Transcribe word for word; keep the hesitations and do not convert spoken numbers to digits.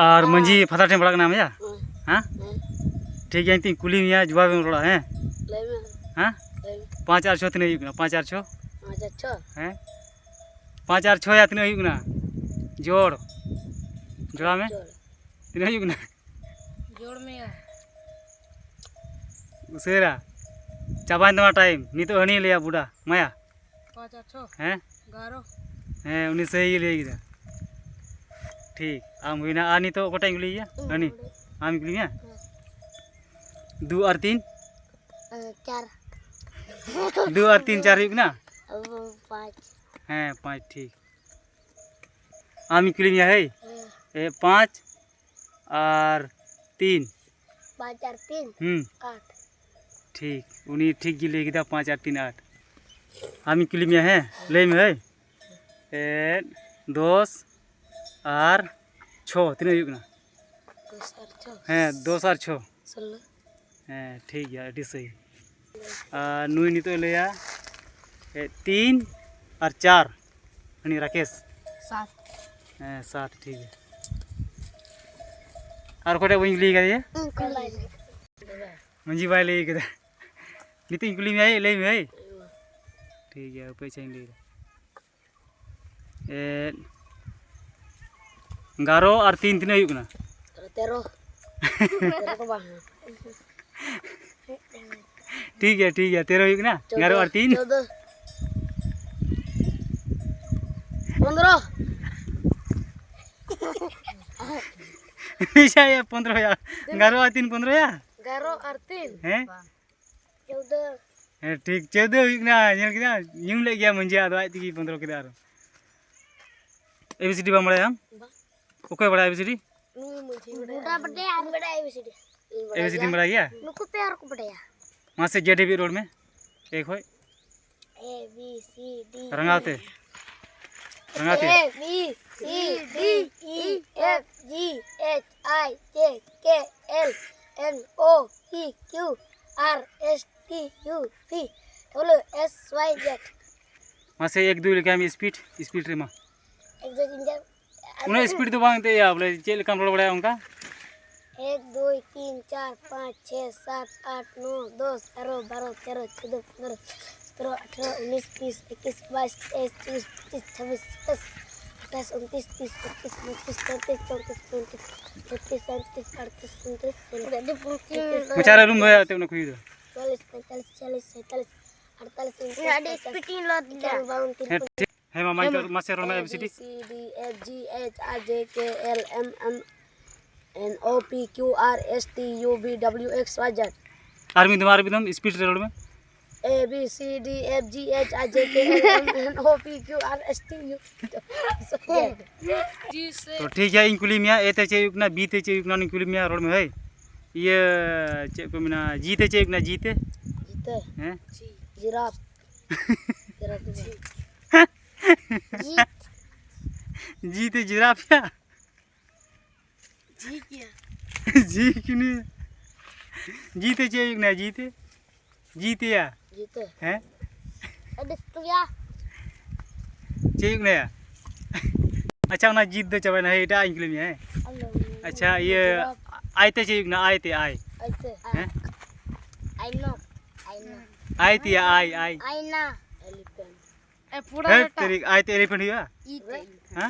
ᱟᱨ ᱢᱟᱹᱡᱷᱤ ᱯᱷᱟᱫᱟ ᱴᱷᱮᱱ ᱯᱟᱲᱟᱜ ᱠᱟᱱᱟᱢ ᱭᱟ? ᱦᱮᱸ᱾ ᱦᱮᱸ? ᱦᱮᱸ᱾ ᱴᱷᱤᱠ ᱜᱮᱭᱟ, ᱤᱧ ᱛᱤᱧ ᱠᱩᱞᱤ ᱢᱮᱭᱟ, ᱡᱩᱣᱟᱵ ᱮᱢ ᱨᱚᱲᱟ, ᱦᱮᱸ? ᱞᱟᱹᱭ ᱢᱮ᱾ ᱦᱮᱸ? ᱯᱟᱸᱪ ᱟᱨ ᱪᱷᱚ ᱛᱤᱱᱟᱹᱜ ᱦᱩᱭᱩᱜ ᱠᱟᱱᱟ? ᱯᱟᱸᱪ ᱟᱨ ᱪᱷᱚ? ᱯᱟᱸᱪ ᱟᱨ ᱪᱷᱚ? ᱦᱮᱸ? ᱯᱟᱸᱪ ᱟᱨ ᱪᱷᱚ ᱭᱟ ᱛᱤᱱᱟᱹᱜ ᱦᱩᱭᱩᱜ ᱠᱟᱱᱟ? ᱡᱳᱲ᱾ ᱡᱳᱲᱟ ᱢᱮ᱾ ᱡᱳᱲ᱾ ᱛᱤᱱᱟᱹᱜ ᱦᱩᱭᱩᱜ ᱠᱟᱱᱟ? ᱡᱳᱲ ᱢᱮᱭᱟ᱾ ᱩᱥᱟᱹᱨᱟ᱾ ᱪᱟᱵᱟᱭᱮᱱ ᱛᱟᱢᱟ time᱾ ᱱᱤᱛᱚᱜ ᱦᱟᱹᱱᱤᱭ ᱞᱟᱹᱭᱟ ᱵᱩᱰᱟ᱾ ᱢᱟᱭᱟ᱾ ᱯᱟᱸᱪ ᱟᱨ ᱪᱷᱚ᱾ ᱦᱮᱸ? ᱮᱜᱟᱨᱚ᱾ ᱦᱮᱸ, ᱩᱱᱤ ᱥᱟᱹᱦᱤ ᱜᱮ ᱞᱟᱹᱭ ᱠᱮᱫᱟ᱾ ᱴᱷᱤᱠ, ᱟᱢ ᱦᱩᱭᱱᱟ᱾ ᱟᱨ ᱱᱤᱛᱚᱜ ᱚᱠᱚᱭᱴᱟᱜ ᱤᱧ ᱠᱩᱞᱤᱭᱮᱭᱟ? ᱦᱟᱹᱱᱤ᱾ ᱟᱢᱤᱧ ᱠᱩᱞᱤ ᱢᱮᱭᱟ? ᱦᱮᱸ᱾ ᱫᱩ ᱟᱨ ᱛᱤᱱ? ᱮ, ᱪᱟᱨ᱾ ᱫᱩ ᱟᱨ ᱛᱤᱱ ᱪᱟᱨ ᱦᱩᱭᱩᱜ ᱠᱟᱱᱟ? ᱚ, ᱯᱟᱸᱪ᱾ ᱦᱮᱸ, ᱯᱟᱸᱪ, ᱴᱷᱤᱠ᱾ ᱟᱢᱤᱧ ᱠᱩᱞᱤ ᱢᱮᱭᱟ, ᱦᱮᱭ᱾ ᱦᱮᱸ᱾ ᱮ, ᱯᱟᱸᱪ ᱟᱨ ᱛᱤᱱ᱾ ᱯᱟᱸᱪ ᱟᱨ ᱛᱤᱱ? ᱦᱩᱸ᱾ ᱟᱴ᱾ ᱴᱷᱤᱠ, ᱩᱱᱤ ᱴᱷᱤᱠ ᱜᱮ ᱞᱟᱹᱭ ᱠᱮᱫᱟ, ᱯᱟᱸᱪ ᱟᱨ ᱛᱤᱱ ᱟᱴ᱾ ᱟᱢᱤᱧ ᱠᱩᱞᱤ ᱢᱮᱭᱟ, ᱦᱮᱸ, ᱞᱟᱹᱭ ᱢᱮ, ᱦᱮᱭ᱾ ᱮᱫ, ᱫᱚᱥ ᱟᱨ ᱪᱷᱚ ᱛᱤᱱᱟᱹᱜ ᱦᱩᱭᱩᱜ ᱠᱟᱱᱟ? ᱫᱚᱥ ᱟᱨ ᱪᱷᱚ᱾ ᱦᱮᱸ, ᱫᱚᱥ ᱟᱨ ᱪᱷᱚ᱾ ᱥᱳᱞᱞᱳ᱾ ᱦᱮᱸ, ᱴᱷᱤᱠ ᱜᱮᱭᱟ, ᱟᱹᱰᱤ ᱥᱟᱹᱦᱤ᱾ ᱟᱨ ᱱᱩᱭ ᱱᱤᱛᱚᱜ ᱮ ᱞᱟᱹᱭᱟ, ᱮ, ᱛᱤᱱ ᱟᱨ ᱪᱟᱨ᱾ ᱩᱱᱤ ᱨᱟᱠᱮᱥ᱾ ᱥᱟᱛ᱾ ᱦᱮᱸ, ᱥᱟᱛ, ᱴᱷᱤᱠ ᱜᱮᱭᱟ᱾ ᱟᱨ ᱚᱠᱚᱭᱴᱟᱜ ᱵᱟᱹᱧ ᱠᱩᱞᱤ ᱠᱟᱫᱮᱭᱟ? ᱩᱱᱠᱩ ᱞᱟᱹᱭ᱾ ᱢᱟᱹᱡᱷᱤ ᱵᱟᱭ ᱞᱟᱹᱭ ᱠᱟᱫᱟ᱾ ᱱᱤᱛᱚᱜ ᱤᱧ ᱠᱩᱞᱤ ᱢᱮᱭᱟ, ᱞᱟᱹᱭ ᱢᱮ, ᱦᱮᱭ᱾ ᱴᱷᱤᱠ ᱜᱮᱭᱟ, ᱦᱟᱯᱮ ᱟᱪᱪᱷᱟᱧ ᱞᱟᱹᱭᱫᱟ᱾ ᱮᱫ, ᱮᱜᱟᱨᱚ ᱟᱨ ᱛᱤᱱ ᱛᱤᱱᱟᱹᱜ ᱦᱩᱭᱩᱜ ᱠᱟᱱᱟ? ᱛᱮᱨᱚ᱾ ᱛᱮᱨᱚ ᱫᱚ ᱵᱟᱝ᱾ ᱴᱷᱤᱠ ᱜᱮᱭᱟ, ᱴᱷᱤᱠ ᱜᱮᱭᱟ, ᱛᱮᱨᱚ ᱦᱩᱭᱩᱜ ᱠᱟᱱᱟ᱾ ᱪᱳᱫᱽᱫᱳ, ᱮᱜᱟᱨᱚ ᱟᱨ ᱛᱤᱱ? ᱪᱳᱫᱽᱫᱳ᱾ ᱯᱚᱱᱫᱽᱨᱚ᱾ ᱯᱚᱱᱫᱽᱨᱚ ᱭᱟ᱾ ᱮᱜᱟᱨᱚ ᱟᱨ ᱛᱤᱱ, ᱯᱚᱱᱫᱽᱨᱚ ᱭᱟ? ᱮᱜᱟᱨᱚ ᱟᱨ ᱛᱤᱱ᱾ ᱦᱮᱸ? ᱪᱳᱫᱽᱫᱳ᱾ ᱦᱮᱸ, ᱴᱷᱤᱠ, ᱪᱳᱫᱽᱫᱳ ᱦᱩᱭᱩᱜ ᱠᱟᱱᱟ᱾ ᱧᱮᱞ ᱠᱮᱫᱟ, ᱧᱩᱢ ᱞᱮᱫ ᱜᱮᱭᱟ ᱢᱟᱹᱡᱷᱤ, ᱟᱫᱚ ᱟᱡ ᱛᱮᱜᱮ ᱯᱚᱱᱫᱽᱨᱚ ᱠᱮᱫᱟ ᱟᱨᱚ᱾ ᱮ ᱵᱤ ᱥᱤ ᱰᱤ ᱵᱟᱢ ᱵᱟᱲᱟᱭᱟ ᱟᱢ? ᱵᱟᱝ᱾ ᱚᱠᱚᱭ ᱵᱟᱲᱟᱭᱟ ᱮ ᱵᱤ ᱥᱤ ᱰᱤ? ᱱᱩᱭ ᱢᱟᱹᱡᱷᱤ ᱵᱟᱰᱟᱭᱟ᱾ ᱵᱩᱰᱟ ᱵᱟᱰᱟᱭᱟ, ᱤᱧ ᱵᱟᱰᱟᱭᱟ ᱮ ᱵᱤ ᱥᱤ ᱰᱤ᱾ ᱤᱧ ᱮ ᱵᱤ ᱥᱤ ᱰᱤ ᱵᱟᱰᱟᱭᱟ᱾ ᱵᱟᱲᱟᱭ ᱜᱮᱭᱟ? ᱱᱩᱠᱩ ᱯᱮ ᱟᱨ ᱠᱚ ᱵᱟᱰᱟᱭᱟ᱾ ᱢᱟᱥᱮ ᱡᱮ ᱰᱷᱟᱹᱵᱤᱡ ᱨᱚᱲ ᱢᱮ, ᱮ ᱠᱷᱚᱡ᱾ A B C D. ᱨᱟᱸᱜᱟᱣ ᱛᱮ᱾ ᱨᱟᱸᱜᱟᱣ ᱛᱮ᱾ A B C D E F G H I J K L M O P Q R S T U V W X Y Z. ᱢᱟᱥᱮ ᱮᱠ ᱫᱩᱭ ᱞᱮᱠᱟᱭ ᱢᱮ, ᱥᱯᱤᱰ, ᱥᱯᱤᱰ ᱨᱮ ᱢᱟ᱾ ᱮᱠ ᱫᱩᱭ ᱛᱤᱱ ᱪᱟᱨ᱾ ᱩᱱᱟᱹᱜ ᱥᱯᱤᱰ ᱫᱚ ᱵᱟᱝ ᱮᱱᱛᱮᱫ, ᱭᱟ, ᱵᱚᱞᱮ ᱪᱮᱫ ᱞᱮᱠᱟᱢ ᱨᱚᱲ ᱵᱟᱲᱟᱭᱟ ᱚᱱᱠᱟ᱾ ᱮᱠ, ᱫᱩᱭ, ᱛᱤᱱ, ᱪᱟᱨ, ᱯᱟᱸᱪ, ᱪᱷᱮ, ᱥᱟᱛ, ᱟᱴ, ᱱᱚ, ᱫᱚᱥ, ᱮᱜᱟᱨᱚ, ᱵᱟᱨᱚ, ᱛᱮᱨᱚ, ᱪᱳᱫᱽᱫᱚ, ᱯᱚᱱᱫᱽᱨᱚ, ᱥᱚᱛᱨᱚ, ᱟᱴᱷᱨᱚ, ᱩᱱᱤᱥ, ᱵᱤᱥ, ᱮᱠᱩᱥ, ᱵᱟᱭᱤᱥ, ᱛᱮᱭᱤᱥ, ᱪᱚᱵᱵᱤᱥ, ᱯᱚᱸᱪᱤᱥ, ᱪᱷᱟᱵᱵᱤᱥ, ᱥᱟᱛᱟᱥ, ᱟᱴᱷᱟᱥ, ᱩᱱᱛᱨᱤᱥ, ᱛᱤᱥ, ᱮᱠᱛᱨᱤᱥ, ᱵᱟᱛᱨᱤᱥ, ᱪᱳᱣᱛᱨᱤᱥ, ᱯᱚᱸᱭᱛᱨᱤᱥ, ᱪᱷᱚᱛᱨᱤᱥ, ᱥᱟᱸᱭᱛᱨᱤᱥ, ᱟᱴᱛᱨᱤᱥ, ᱩᱱᱛᱨᱤᱥ, ᱛᱤᱨᱤᱥ, ᱟᱴᱛᱨᱤᱥ, ᱩᱱᱛᱨᱤᱥ, ᱪᱚᱞᱞᱤᱥ, ᱯᱚᱸᱭᱛᱨᱤᱥ, ᱢᱚᱪᱟ ᱨᱮ ᱟᱞᱚᱢ ᱫᱚᱦᱚᱭᱟ ᱮᱱᱛᱮᱫ ᱚᱱᱟ ᱠᱷᱩᱭ ᱫᱚ᱾ ᱪᱩᱣᱟᱞᱞᱤᱥ, ᱯᱚᱸᱭᱛᱟᱞᱞᱤᱥ, ᱪᱷᱤᱭᱟᱞᱞᱤᱥ, ᱥᱟᱛᱟᱞᱞᱤᱥ, ᱟᱴᱛᱟᱞᱞᱤᱥ, ᱩᱱᱛᱟᱞᱞᱤᱥ, ᱟᱹᱰᱤ ᱯᱚᱧᱪᱟᱥ, ᱥᱯᱤᱰ ᱤᱧ ᱞᱚ ᱮᱠᱟᱣᱟᱱ, ᱵᱟᱣᱟᱱ, ᱦᱮᱸ, ᱛᱤᱨᱯᱟᱱᱱ, ᱴᱷᱤᱠ᱾ ᱦᱮᱸ, ᱢᱟ, ᱢᱟ, ᱱᱤᱛᱚᱜ ᱢᱟᱥᱮ ᱨᱚᱲ ᱢᱮ, A B C D᱾ A B C D F G H I J K L M N O P Q R S T U V W X Y Z᱾ ᱟᱨ ᱢᱤᱫ ᱫᱚᱢ, ᱟᱨ ᱢᱤᱫ ᱫᱚᱢ ᱥᱯᱤᱰ ᱨᱮ ᱨᱚᱲ ᱢᱮ᱾ A B C D F G H I J K L M N O P Q R S T U V W X Y Z᱾ ᱛᱚ ᱴᱷᱤᱠ ᱜᱮᱭᱟ, ᱤᱧ ᱠᱩᱞᱤ ᱢᱮᱭᱟ, A ᱛᱮ ᱪᱮᱫ ᱦᱩᱭᱩᱜ ᱠᱟᱱᱟ, B ᱛᱮ ᱪᱮᱫ ᱦᱩᱭᱩᱜ ᱠᱟᱱᱟ, ᱩᱱᱤᱧ ᱠᱩᱞᱤ ᱢᱮᱭᱟ, ᱨᱚᱲ ᱢᱮ ᱵᱷᱟᱹᱭ᱾ ᱤᱭᱟᱹ, ᱪᱮᱫ ᱠᱚ ᱢᱮᱱᱟ, G ᱛᱮ ᱪᱮᱫ ᱦᱩᱭᱩᱜ ᱠᱟᱱᱟ, G ᱛᱮ? ᱡᱤᱛᱟᱹ᱾ ᱦᱮᱸ? ᱡᱤᱨᱟᱯ᱾ ᱡᱤᱨᱟᱯ ᱫᱚ ᱵᱟᱝ᱾ ᱡᱤᱛ᱾ G ᱛᱮ ᱡᱤᱨᱟᱯ ᱭᱟ? ᱡᱤ ᱠᱤᱭᱟ᱾ G ᱠᱤᱱᱤ᱾ G ᱛᱮ ᱪᱮᱫ ᱦᱩᱭᱩᱜ ᱠᱟᱱᱟ, G ᱛᱮ? G ᱛᱮᱭᱟ? ᱡᱤᱛᱟᱹ᱾ ᱦᱮᱸ? ᱟᱹᱰᱤ ᱥᱩᱭᱟ᱾ ᱪᱮᱫ ᱦᱩᱭᱩᱜ ᱠᱟᱱᱟ ᱭᱟ? ᱟᱪᱪᱷᱟ, ᱚᱱᱟ ᱡᱤᱛ ᱫᱚ ᱪᱟᱵᱟᱭᱮᱱᱟ᱾ ᱦᱮᱸ, ᱮᱴᱟᱜ ᱤᱧ ᱠᱩᱞᱤ ᱢᱮᱭᱟ, ᱦᱮᱸ? ᱟᱞᱚ᱾ ᱟᱪᱪᱷᱟ, ᱤᱭᱟᱹ, ᱡᱤᱨᱟᱯ᱾ I ᱛᱮ ᱪᱮᱫ ᱦᱩᱭᱩᱜ ᱠᱟᱱᱟ? I ᱛᱮ, I᱾ ᱟᱭᱛᱮ᱾ ᱦᱮᱸ? ᱟᱭᱱᱚ᱾ ᱟᱭᱱᱟ᱾ I ᱛᱮᱭᱟ, I, I᱾ ᱟᱭᱱᱟ᱾ ᱮᱞᱤᱯᱷᱮᱱᱴ᱾ ᱮ, ᱯᱩᱨᱟ ᱦᱮᱸ, ᱮᱴᱟᱜ᱾ ᱛᱮᱨᱤᱠ, I ᱛᱮ elephant ᱦᱩᱭᱩᱜᱼᱟ? ᱤ ᱛᱮ᱾